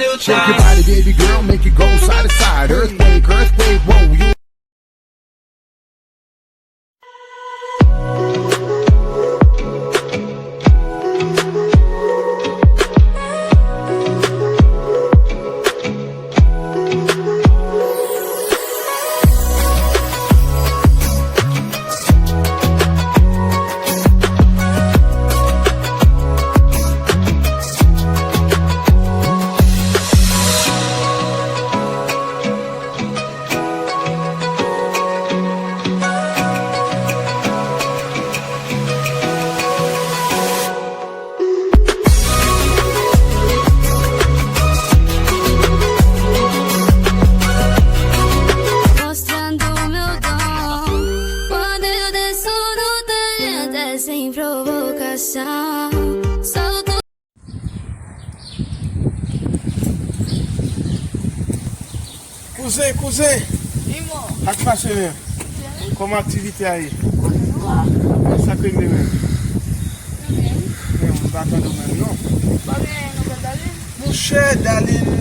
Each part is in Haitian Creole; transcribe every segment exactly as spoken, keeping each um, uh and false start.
Shake your body, baby girl, make it go side to side. Earthquake, earthquake, whoa, you. Mostrando meu dom. Quando eu desço no talento é sem provocação. Solto. Kouzen, kouzen! Wi, mo. Sa k pase menm? Byen. Kòman aktivite a ye? Sa k regle menm? Byen. Men, m pa tande w menm, non. Pa gen nouvèl Darline? Monchè, Darline,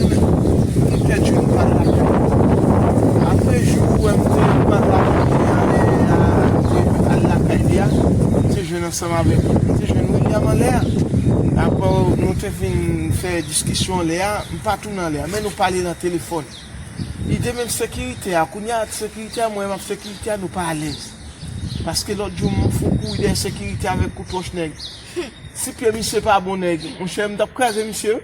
gen kèk jou nou pa al lakay. Apre jou ou wè m te pa al lakay, ale, a, al lakay li a, m te jwenn ansanm avèk, m te jwenn William anlè a. Apre nou te fin fè diskisyon anlè a, m pa tounen anlè a, men nou pale nan telefòn. Li te menm sekirite a, kounye a sekirite a, mwen menm ak sekirite a, nou pa alèz. Paske lòt jou, m fon kouri dèyè sekirite avèk kout wòch nèg. Si pye misye pa bon nèg, monchè, m t ap kraze misye, wi.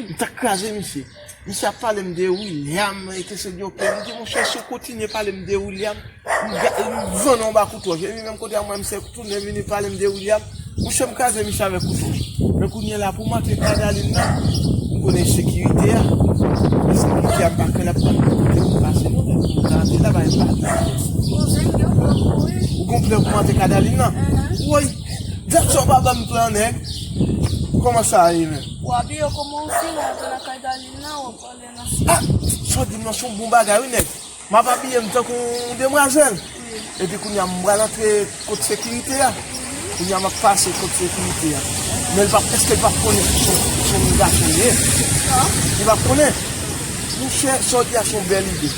M t ap kraze misye. Misye ap pale m de William, e ke se di, ok. M di, monchè, si w kontinye pale m de William, m ga-, m vann ou anba kout wòch. Epi menm kote a mwen, misye tounen vini pale m de William. Monchè, m kraze misye avèk kout wòch. Men kounye a la, pou m antre kay Darline nan, m konnen sekirite a. Men sekirite a, m pa kwè l ap ban m kote pou m pase, non, men pou m ka antre la, ba, m pa. Ou gon plan pou m antre kay Darline nan? Woy! Dat sa w pa ban m plan, nèg. Kòman sa ye, menm? W abiye kòman w se, w antre lakay Darline nan, w ap pale nan. Ah! Sa w di m nan se yon bon bagay, wi, nèg. M ap abiye m tankou yon demwazèl. Wi. Epi kounye a, m pral antre kot sekirite a. Kounye a, m ap pase kot sekirite a. Men l p ap, èske l p ap konnen se yon, se yon gason li ye? Li p ap konnen. Monchè, sa w di a se yon bèl ide.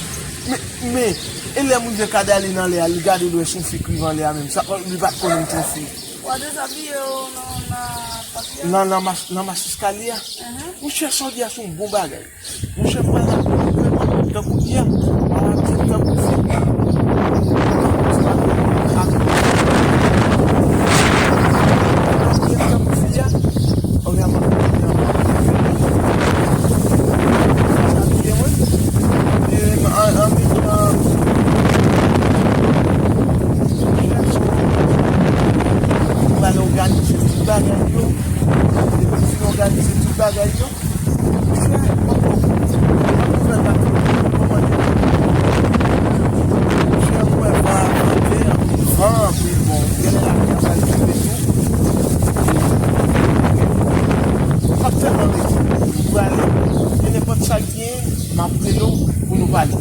Men, men, e lè m rive kay Darline anlè a, li gade l wè se yon fi k rive anlè a menm. Sa, li pa t konnen m se yon fi. W a dezabiye w nan, nan papye a? Nan, nan mach-, nan mach eskalye a. Monchè, sa w di a se yon bon bagay. Monchè, m pral abiye m tankou fi, m pral abiye m tankou fi. Abiye m tankou fi a. Oubyen m ap abiye m tankou fi. Abiye mwen. E, an, an, an, Ou pral òganize tout bagay yo. Depi w fin òganize tout bagay yo, monchè, poko. An nouvèl la, kòman yo? Monchè, m wè van, anpil van, anpil bon. Genlè lapli ap al tonbe tou. M ap tèlman rete. Ou prale. E nenpòt sa ki M ap rele w pou nou pale.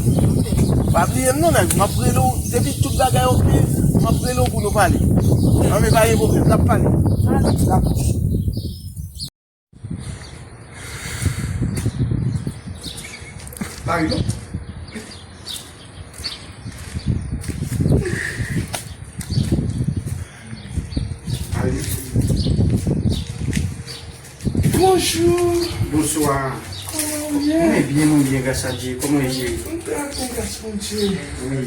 Pa bliye m non, nèg. M ap rele w. Depi tout bagay oke, m ap rele w pou nou pale. An, men pa gen pwoblèm, n ap pale. Dakò. Pare non. Pare. Bonjou. Bonswa. Kòman w ye? Mwen byen, mwen byen, gras a Dye. Kòman w ye? M trè byen, gras Bondye. Wi,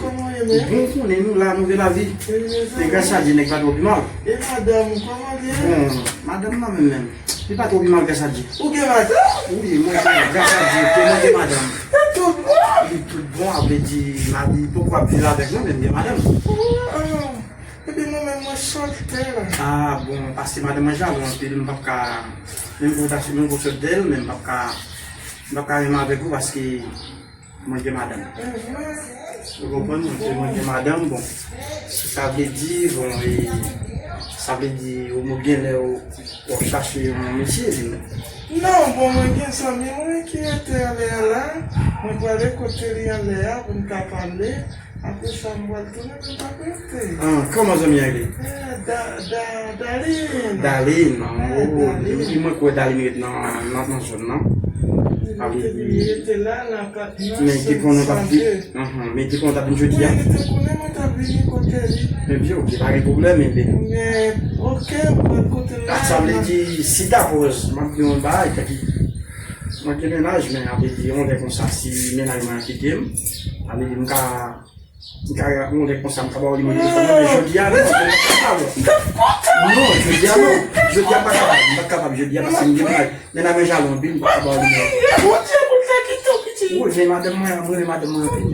kòman w ye menm? Bon, konnen nou la, nou viv lavi. Wi, mezanmi. Men gras a Dye, nèg pa twò pi mal. E madanm ou, kòman l ye? Bon, madanm nan menm menm. Li pa twò pi mal, gras a Dye. Ou gen madanm? Wi, mwen gen, gras a Dye, ke mwen gen madanm. Li tout bon? Li tout bon, a vle di, mari poko ap viv avèk mwen, men m gen madanm. Oh, oh. Epi mwen menm, mwen sòt tè la. Ah, bon, paske madanm mwen jalou anpil, m p ap ka, menm pou ta, menm pou sòt dèl, men m p ap ka, m p ap ka renmen avèk ou paske mwen gen madanm. Ou konprann? Mwen gen, mwen gen madanm, bon. Sa vle di, bon, e, sa vle di, ou genlè ou, w ap chache yon mesye, li menm. Non, bon, mwen gen zanmi mwen ki rete anlè a la. Mwen prale kote li anlè a pou n ka pale. Apre sa, m pral tounen, men pa prete. Ah, kòman zanmi a rele? Eh, Da-, Da-, Darline. Darline, ah, oh, Darline. Depi mwen kwè Darline ret nan, nan, nan zòn nan. Li te vin rete la, nan apatman. Men te konnen w t ap vin, ahan, men te konnen w t ap vin jodi a. Wi, li te konnen mwen t ap vini kote li. Ebyen, ok, pa gen pwoblèm, ebyen. Men, ok, m pral kote l la. Ah, sa vle di, si dakò, m ap di yon bagay, tanki mwen gen mennaj, men a vle di, yon lè konsa, si mennaj mwen an kite m, a vle di, m ka M ka yon lè konsa, m ka ba w nimewo telefòn mwen, men jodi a, non, jodi a, m p ap kapab. Non, jodi a, non. Jodi a, m pa kapab, m pa kapab jodi a, paske m gen mennaj. Mennaj mwen jalou anpil, m pa kapab ba w nimewo. Bondye pou l ta kite w, pitit. Wi, men madanm mwen, mwen renmen madanm mwen anpil.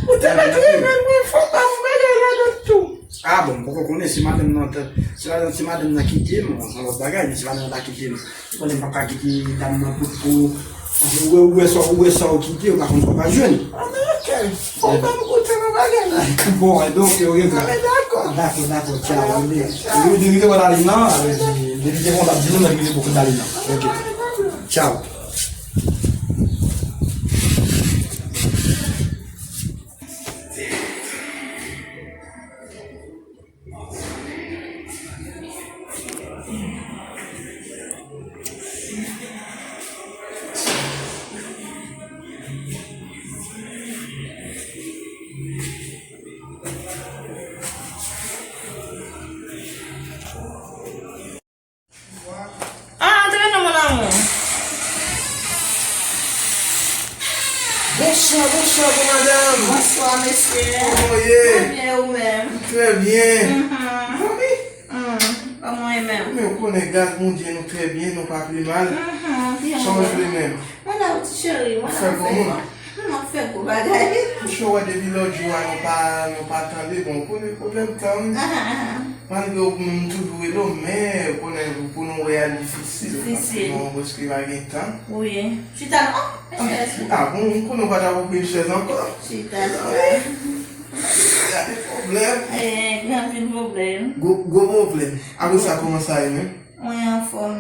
Ou te mèt renmen l, mwen fò w ba m bagay ladan tou. Ah bon, m poko konnen si madanm nan, si madanm, si madanm nan kite m, se yon lòt bagay, men si madanm nan pa kite m, Konnen m pa ka kite dam nan pou, pou, ou wè, ou wè sa, ou wè sa ou kite, ou pa konn sa ou pa jwenn. Ah, men ok. Fò w ban m goute nan bagay la. Bon, e ben, ok, ok, ok. Ah, men dakò. Dakò, dakò, tchao. Alè, ok, tchao. Li, li, li te pral ale nan, li, li te konn ap di nou, men li te poko t ale nan. Ok. Tchao. Ah, antre non, mon amour. Bonswa, bonswa, bon madanm. Bonswa, mesye. Kòman w ye? Trè byen, ou menm? Trè byen. Mhm. Zanmi? Hmm, kòman w ye menm? Men w konnen, gras Bondye, nou trè byen, nou pa pi mal. Mhm, byen. Sa w vle menm? Mwen la, wi, ti cheri, mwen la, fè gwo moun. Mwen ap fè gwo bagay. Pouche wè depi lòt jou a nou pa, nou pa tande, bon, ou konnen pwoblèm tan wi. Ahan, ahan. Malgre ou konnen m toujou rele w, men ou konnen pou nou wè a difisil, paske nou prèske pa gen tan. Wi. Chita non, ah, chèz. Ah bon, m konnen w pa ta ofri m chèz ankò. Chita non. Gade pwoblèm. Eh, gen anpil pwoblèm. Gwo, gwo pwoblèm. Apre sa, kòman sa ye menm? Mwen anfòm,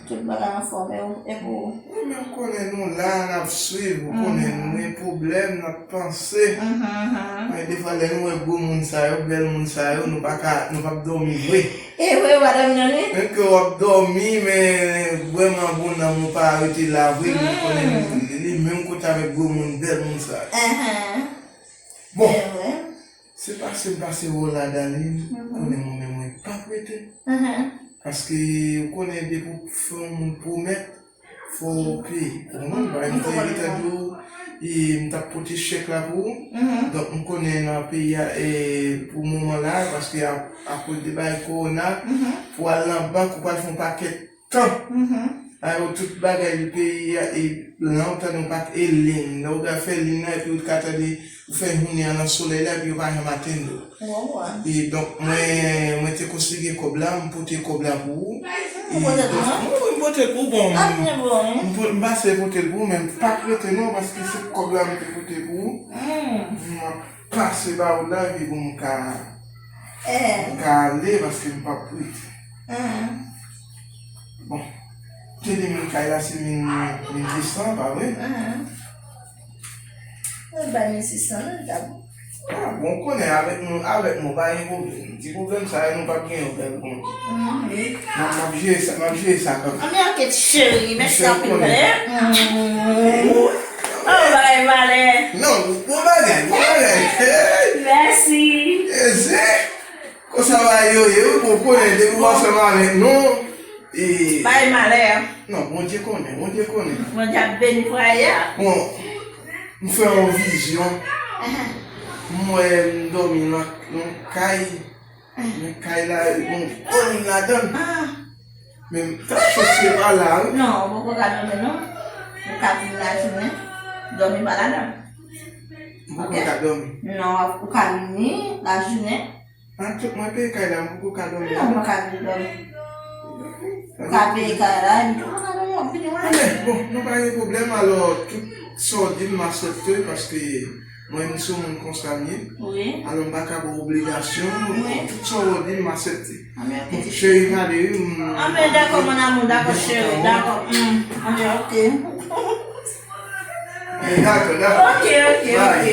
tout bagay anfòm, e ou, e pou ou? Wi, men m konnen nou la, n ap swiv, ou konnen nou gen pwoblèm, n ap panse. Mhm, mhm. Men defwa lè nou wè gwo moun sa yo, bèl moun sa yo, nou pa ka, nou p ap dòmi vre. E vre, w pa dòmi non, wi? Menm ke w ap dòmi, men vrèman bon nanm ou pa rete la vre, men m konnen li, li menm kote avèk gwo moun, bèl moun sa yo. Mhm. Bon, se pase m pase wòl la, Darline, konnen mwen menm mwen p ap rete. Mhm. Paske ou konnen depi w fè yon moun pwomèt, fò w peye. Ou konprann? Paske m te gentan di w, e, m t ap pote chèk la pou ou. Mhm. Donk, m konnen nan peyi a, e, pou moman la, paske a, akoz de bagay kowona, pou al nan bank, ou pral fè yon pakèt tan. Mhm. A yo tout bagay peyi a, e, lan ou tande yon pakèt e liy. Lè ou fè liy nan, epi ou ka tande, ou fè jounen an nan solèy la, epi yo pa janm atenn ou. Wè, wè. E donk, mwen, mwen te konsidere kòb la, m pote kòb la pou ou. Ou pote l pou mwen? Wi, m pote l pou ou, bon. Ah, byen bon, wi. M po-, m pase pote l pou ou, men m p ap rete non, paske se kòb la m te pote pou ou. Mm. M ap pase ba ou la, epi pou m ka, eh, m ka ale, paske m p ap rete. Mm. Bon. Te di mil kay la, se mil, mil sis san, pa vre? Mm. Mwen bay mil sis san, non, li ta bon. Ah, bon, konnen avèk nou, avèk nou, pa gen pwoblèm. Ti pwoblèm sa yo, nou p ap gen yo bèl bon. Mhm. M ap, m ap jere sa, m ap jere sa kanmenm. Anmyè, ok, cheri, mèsi anpil, konnen. Oh, bagay malè. Non, bon bagay, bon bagay. Mèsi. Eze. Konsa bagay yo ye, wi, bon, konnen, depi w ansanm avèk nou, e, bay malè. Non, Bondye konnen, Bondye konnen. Bondye ap beni fwaye a. Bon, m fè yon vizyon. Ahan. M wè m dòmi nan yon kay. Ahan. Men kay la, bon, gwo moun ladan l. Ah. Men m t ap sòti pa la, wi. Non, ou poko ka dòmi, non. Ou ka vin lajounen, dòmi pa ladan l. M poko ka dòmi. Non, ou ka vini lajounen. Ah, tout mwen peye kay la, m poko ka dòmi. Non, mwen ka vin dòmi. Ou ka peye kay la, epi tou mwen ka dòmi, w ap vini wè. Anben, bon, nou pa gen pwoblèm, alò, tout sa w di m, m aksepte, paske mwen, m se yon moun konsa m ye. Wi. Alò, m pa ka ba w obligasyon, wi, tout sa w di m, m aksepte. Anben, ok. Bon, cheri, m ale, wi, m... Anben, dakò, mon amour, dakò, cheri, dakò. Mm, anben, ok. Anben, dakò, dakò. Ok, ok, ok.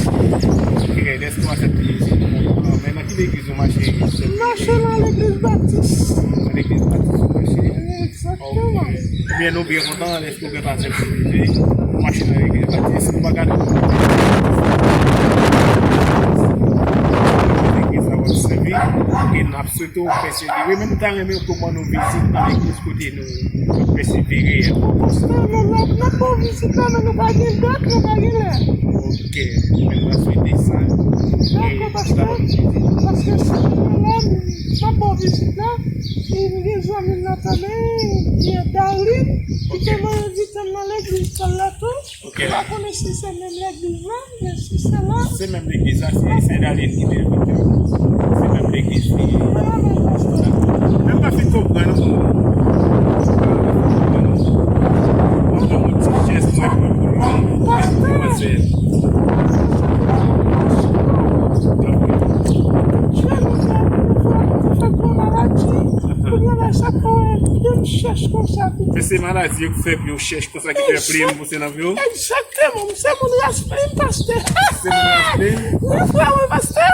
Ok, lèske w aksepte Jezi tou kontan? Men nan ki legliz ou mache? Mache nan legliz batis. Nan legliz batis ou mache? Egzakteman. Ok. Ebyen, nou byen kontan, lèske w gen pastè prive, ou mache nan legliz batis, nou pa gade legliz la w ap sèvi, e n ap swete w pèsevere, men nou ta renmen w pou ban nou vizit nan legliz kote nou, nou pèsevere a. Pastè, nou, n ap, n ap ba w vizit la, men nou pa gen dat, nou pa gen lè. Ok, men n ap swete sa. Dakò, pastè, paske si nou la, n ap ba w vizit la, e m gen zanmi m nan tanmen, gen Darlene, ki te voye envite m nan legliz pa l la tou. Ok. M pa konnen si se menm legliz la, men si se la. Se menm legliz la, se, se Darlene ki te envite m. Se menm legliz li ye. Mwen pa fin konprann ankò. Mwen ban yon ti jès mwen pou, pou, pou, pou, pastè. Kounye a la, sa fè yon pye m chèch konsa. Men se maladi yo k fè pye w chèch konsa ki fè plim pouse nan pye w? Egzakteman, m se moun ras plim, pastè. Se moun ras plim? Wi, frè mwen, pastè.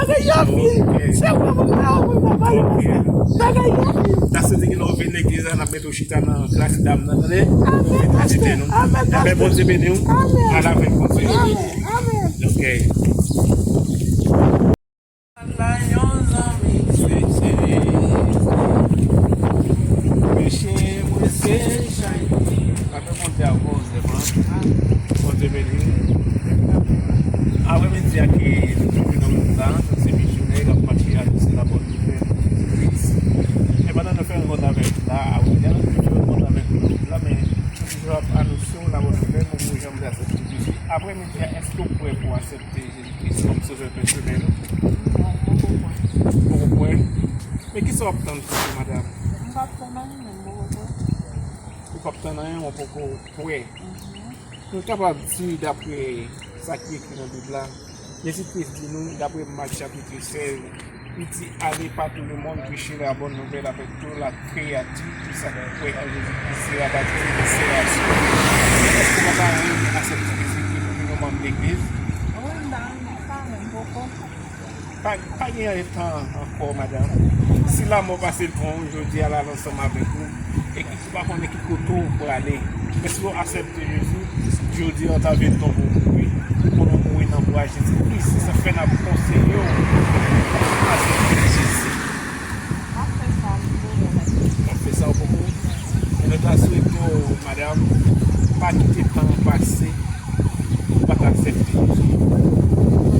Bagay yo anpil. Ok. Se ou mwen pa ou mwen pa pale pastè. Bagay yo anpil. N ap soti gen lè w vin legliz la, n ap mete w chita nan klas dam nan, tande? Amèn, pastè. Amèn, pastè. Ebyen, Bondye beni w. Amèn. Al avèk Bondye. Amèn. Amèn. Ok. Ala yon zanmi, se, se, peche mwen se Jaymi. Apre Bondye a bon, se bon. Bondye beni. Apre midi a ki nou nan wout la, se misye k ap mache anonse la bòn nouvèl Kris. E pandan nou fè rankont avèk la, a William, nou fè rankont avèk nou la, men nou toujou ap anonse w la bòn nouvèl, nou pou janm de aksepte Jezi. Apre midi a, èske w prè pou aksepte Jezi Kris kòm sovè pèsonèl ou? Non, m poko kwè. Poko kwè? Men kisa w ap tann toujou, madanm? M p ap tann anyen, men m poko kwè. Ou p ap tann anyen, ou poko kwè. Mhm. Nou kapab di, dapre sa ki ekri nan Bib la, Jezi Kris di nou, dapre Mak chapit sèz, li di, "Allez par tout le monde, prêchez la bonne nouvelle avec toute la créature, tout sa ki kwè an Jezi Kris sera baptisé, li sera sove." Èske w pa ta renmen aksepte Jezi Kris pou vin yon manm legliz? Wi, m ta renmen sa, men m poko. Pa, pa gen tan ankò, madanm. Si lanmò pase devan w, jodi a l al ansanm avèk ou, e ki ou pa konnen ki kote w prale. Men si w aksepte Jezi, jodi a w ta vin tonbe w mouri. Ou konnen w mouri nan bra Jezi Kris. Se sa k fè n ap konseye w aksepte Jezi. M ap fè sa, m poko. W ap fè sa, w poko? E nou ta swete w, madanm, pa kite tan an pase, ou pa t aksepte Jezi.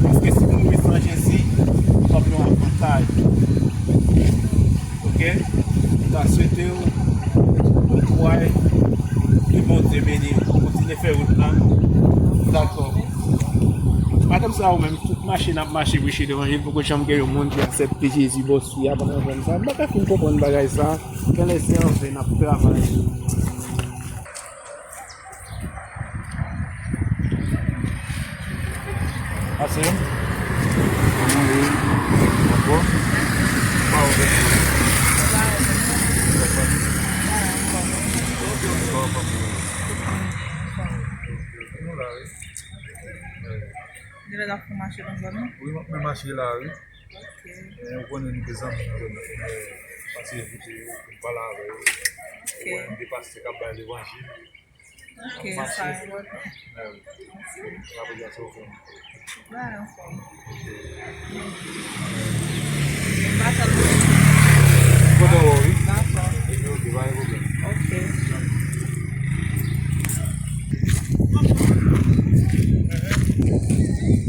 Paske si w mouri san Jezi, w p ap gen yon avantaj. Ok? M ta swete w bon kouraj, ke Bondye beni w. Kontinye fè wout la. Dakò. Madanm sa ou menm, tout mache n ap mache preche levanjil, poko janm gen yon moun ki aksepte Jezi bò sou a pandan jèn sa. M pa ka fin konprann bagay sa. Genlè se anven n ap travay. Ase? Kòman w ye? Anfòm? Kòman w ye? Kòman w ye? Nou la, wi. Genlè n ap fè mache nan zòn nan? Wi, m ap men mache la, wi. Ok. Men ou konnen nou gen zanmi nan zòn nan, fò nou pase evite yo, pou n pale avè yo. Ok. Ou konnen nou gen pastè k ap bay levanjil. Ok, sa enpòtan. Mèsi. Apre sa, sa w fè? Ba, anfòm. Ok. M pa tann moun. Kontan wè w, wi. Dakò. Ebyen, ok, pa gen pwoblèm. Ok.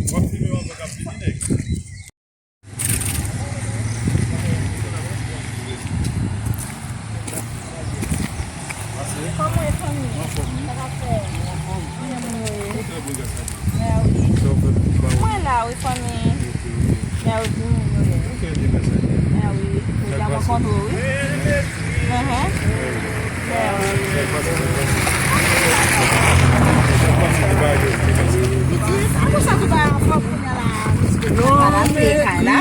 W ap filme w anvan k ap vini, nèg. Kòman w ye, fanmi? Anfòm, wi. Sa k ap fèt? Anfòm. Kòman moun yo ye? Trè byen, gras a Dye. Mèsi. Sa w fè pou ba w? Mwen la, wi, fanmi. Ok, ok. Mèsi, moun yo ye. Ok, byen, gras a Dye. Mèsi. Jodi a mwen kontre w, wi. Enhen. Mèsi. Sa konsa ki bay anfòm kounye a la, misye pral ale kay la.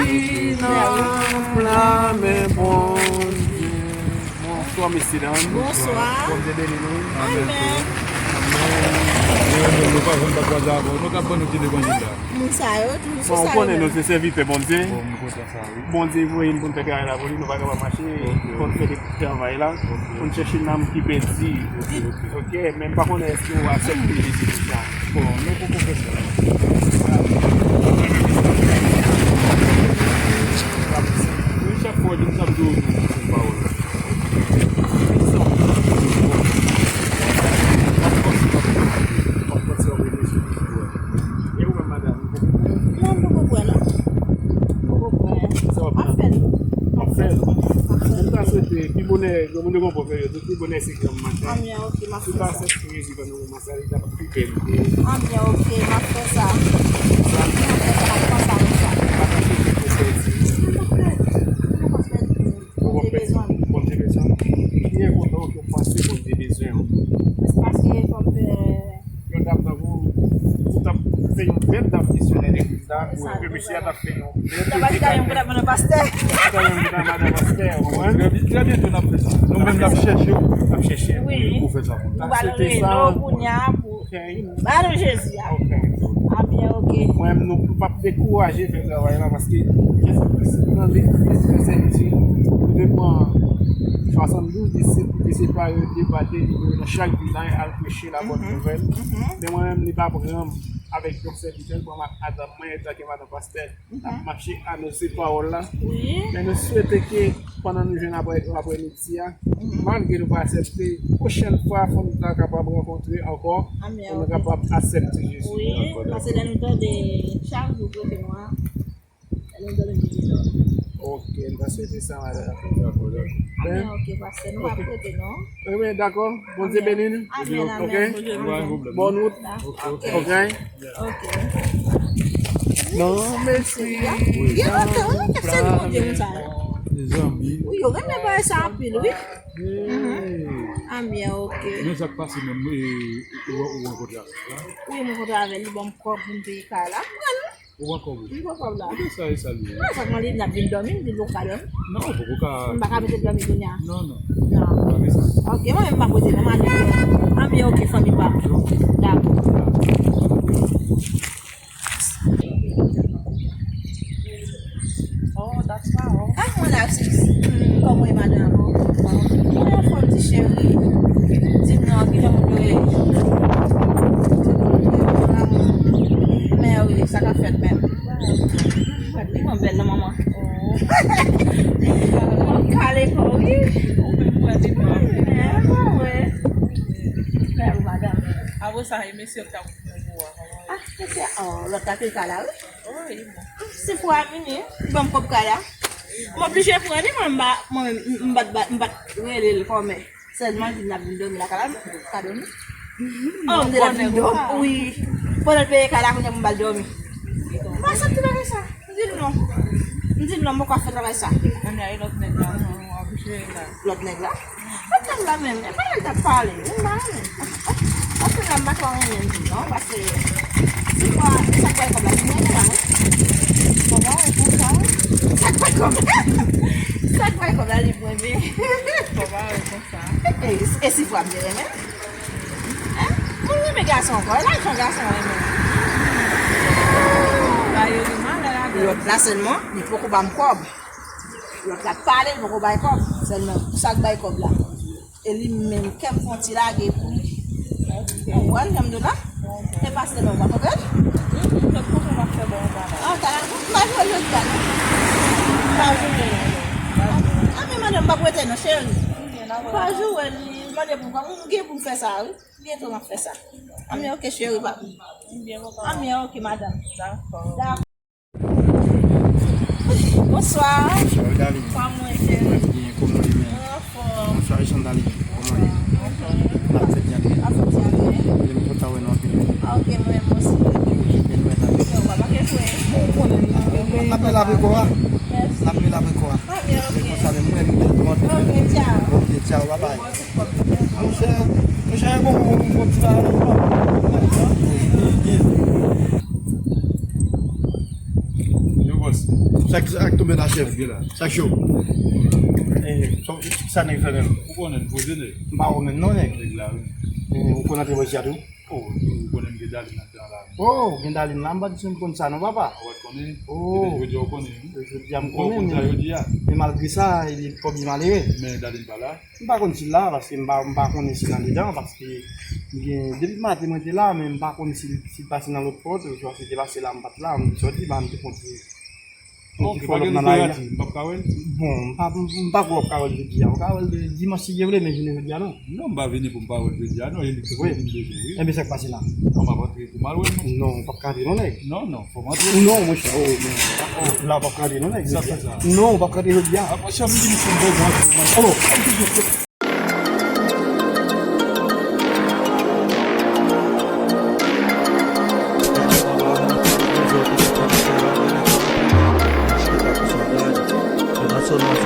Mèsi. Bonswa, mesye dam. Bonswa. Bondye beni nou. Amèn. Amèn. Nou menm, nou pa janm pa kwaze avè w. Nou ka ban nou ti levanjil la. Moun sa yo, toujou sou sa yo menm. Bon, ou konnen nou se sèvitè Bondye. Bon, m kontan sa, wi. Bondye voye n pou n fè travay la pou li, nou pa kapab mache, ok, ok, pou n fè de travay la, ok, pou n chèche nanm ki pèdi. Ok, ok. Ok, men m pa konnen èske w aksepte Jezi Kris la. Bon, nou poko fè sa. Wi, chak fwa w di m sa, m toujou di w pawòl la. E ou menm, madanm? Non, m poko kwè, non. Poko kwè. Sa w ap fè? M ap fè l. M ta swete, pi bonè, granmoun yo gen yon pwovèb, yo di, pi bonè se granm maten. Anbyen, ok, m ap fè sa. Si w ta aksepte Jezi pandan moman sa, li t ap pi bèl. Anbyen, ok, m ap fè sa. Sa. M ap fè sa, m ap panse avèk sa. Pa ta swete pou pèdi. M p ap pèdi. M p ap pèdi. Bondye bezwen m. Bondye bezwen m. Li enpòtan ke w panse Bondye bezwen w. Paske fò m fè. Yon dam tankou ou t ap fè yon bèl dam misyonè legliz la, ou wè ke mesye a t ap fè yon bèl predikasyon. Sa pa chita yon bout avè pastè. Chita yon bout avè madan pastè, ou konprann? Trè byen, trè byento n ap fè sa. Nou menm n ap chèche w. N ap chèche w. Wi. Pou fè sa pou nou. Nou pral rele w kounye a pou ba nou Jezi a. Ok. Anbyen, ok. Menm nou p ap dekouraje fè travay la, paske Jezi Kris nan legliz fè sèvitid, nou te pran swasanndouz disip, nou te separe yo, depate, nou voye yo nan chak vilaj al preche labòn nouvèl. Men mwen menm, li pa pran m avèk yon sèvitè, li pran m ak madanm mwen, etanke madanm pastè, n ap mache anonse pawòl la. Men nou swete ke pandan nou jwenn apre, aprè midi a, malgre nou pa aksepte, pwochèn fwa, fò nou ta kapab rankontre ankò, pou nou kapab aksepte Jezi. Wi, paske lè nou tande chak jou prete nou an, lè nou tande nou vin dòmi. Ok, nou ta swete sa, madanm. Dakò, dakò. Amen, ok, pastè, nou pa prete non. Ebyen, dakò. Bondye beni nou. Amen, amen. Ok? Bondye beni nou. Bòn wout. Ok. Ok. Ok. Non, mesi. Gen lontan, wi, m ap sèvi Bondye moun sa yo. Mezanmi. Wi, yo renmen bagay sa anpil, wi. Amen, ok. Men sa k pase menm, e, ou, ou rankontre avè l la? Wi, m rankontre avè l, li ban m kòb pou m peye kay la. M pran l. Ou pran kòb ou? M pran kòb la. Ebyen sa e sa l ye. Mwen sa mande l, n ap vin dòmi, m di l ou ka dòmi. Non, ou poko ka. M pa ka mete l dòmi kounye a. Non, non. Non. Pa gen sa. Ok, mwen menm m pa prete non, m ale. Anben ok, fanmi pa m. Dakò. Oh, that's wow. Ah, mwen la, sis. Hmm, kòman w ye, madanm? Mwen anfòm, ti cheri. Di m non, kilè moun yo ye? Men wi, sa k ap fèt menm? Li pran bèl nan manman. Oh. Kale kò, wi. Ou menm pran li pran. Eh, mwen wè. Bèl, madanm. Apre sa, e mesye k t ap pran pou ou a, kòman? Ah, mesye, oh, lòt la te ka la, wi. Oh, e bon. Si fwa vini, ban m kòb kay la. M oblije pran li, mwen, m pa, mwen, m, m pa t ba, m pa t rele l kòmè. Sèlman, l di n ap vin dòmi lakay la, m ka dòmi. Oh, m di l ap vin dòmi, wi. Pandan l peye kay la, kounye a pou m ba l dòmi. M pa aksepte bagay sa. M di l non. M di l non, m poko ap fè travay sa. Ann ale lòt nèg la, non, w ap jere la. Lòt nèg la? Lòt nèg la menm, e pa l t ap pale, m pa renmen. Paske la m pa twò renmen di non, paske si fwa sa k bay kòb la, li mwen la, wi. Fò pa wè konsa, wi. Sa k bay kòb la, sa k bay kòb la, li mwen, men. Fò pa wè konsa. E, e si fwa m te renmen? Hein? Moun renmen gason ankò, e lajan gason renmen. Ba yo di malè la. Lòt la sèlman, li poko ba m kòb. Lòt la pale, li poko bay kòb. Sèlman, pou sa k bay kòb la. E li menm, kè m fè yon ti lage pou li. Ou konprann jan m di w la? E pase non, w pa konprann? Ou konprann sa m ap fè bon anba la. Ah, ta la, m pa jwe jodi a, non. M pa jwe. Ah, men madanm, m pa prete non, cheri. M pa jwe, li mande pou m, m gen pou m fè sa, wi. Byento m ap fè sa. Anben, ok, cheri, papi. Anben, ok, madanm. Dakò. Dakò. Bonswa. Bonswa, darling. Kòman w ye, cheri? Mwen byen, kòman w ye menm? Mwen anfòm. Bonswa, Chandaline. Kòman w ye? Anfòm. N ap fè byen. N ap fè byen. Mwen kontan wè nou anpil. Ah, ok, mwen menm osi. Ok, byen wè la. Yo, pa manke jwe. Bon, ou konnen, n ap, n ap rele avèk ou a. Mèsi. N ap rele avèk ou a. Ah, byen, ok. Se konsa menm, mwen menm, mwen. Ok, tchao. Ok, tchao, bye bye. Monchè, monchè, bon, bon, bon, ti bagay la. Yo, bòs. Sa k, sa k tonbe la, chèf? Sa cho. Eh, sa, sa nèg fè menm? Ou konnen, poze nèg. M pa wè menm non, nèg. Nèg la, wi. Eh, ou konn antre bòs ya tou? Oh, ou konnen m gen Darline nan tan la. Oh, gen Darline la, m pa t janm konn sa non, papa. Ou pa t konnen? Oh. Ebyen, jodi a ou konnen, wi. Jodi a m konnen, men, men malgre sa, li pòb li malere. Men Darline pa la? M pa konn si l la, paske m pa, m pa konnen si l andedan, paske m gen, depi maten mwen te la, men m pa konn si l, si l pase nan lòt pòt, oswa si l te pase la, m pa t la, m te sòti, ba m te kontre. Ok, pa gen imperatyon, m p ap ka wè l? Bon, m pa, m pa kwè w ap ka wè l jodi a. Ou ka wè l dimanch si Dye vle, men jounen jodi a non. Non, m pa vini pou m pa wè l jodi a non, e li ki vin bezwen, wi. Enben, sa k pase la? Non, m ap antre pou m al wè l, monchè. Non, ou p ap ka antre non, nèg. Non, non, fò m antre. Non, monchè, oh, non. Oh. La, ou p ap ka antre non, nèg. Sa fè sa? Non, ou p ap ka antre jodi a. Ah, monchè, m vini pou m bezwen antre, monchè. Oh. Internacional.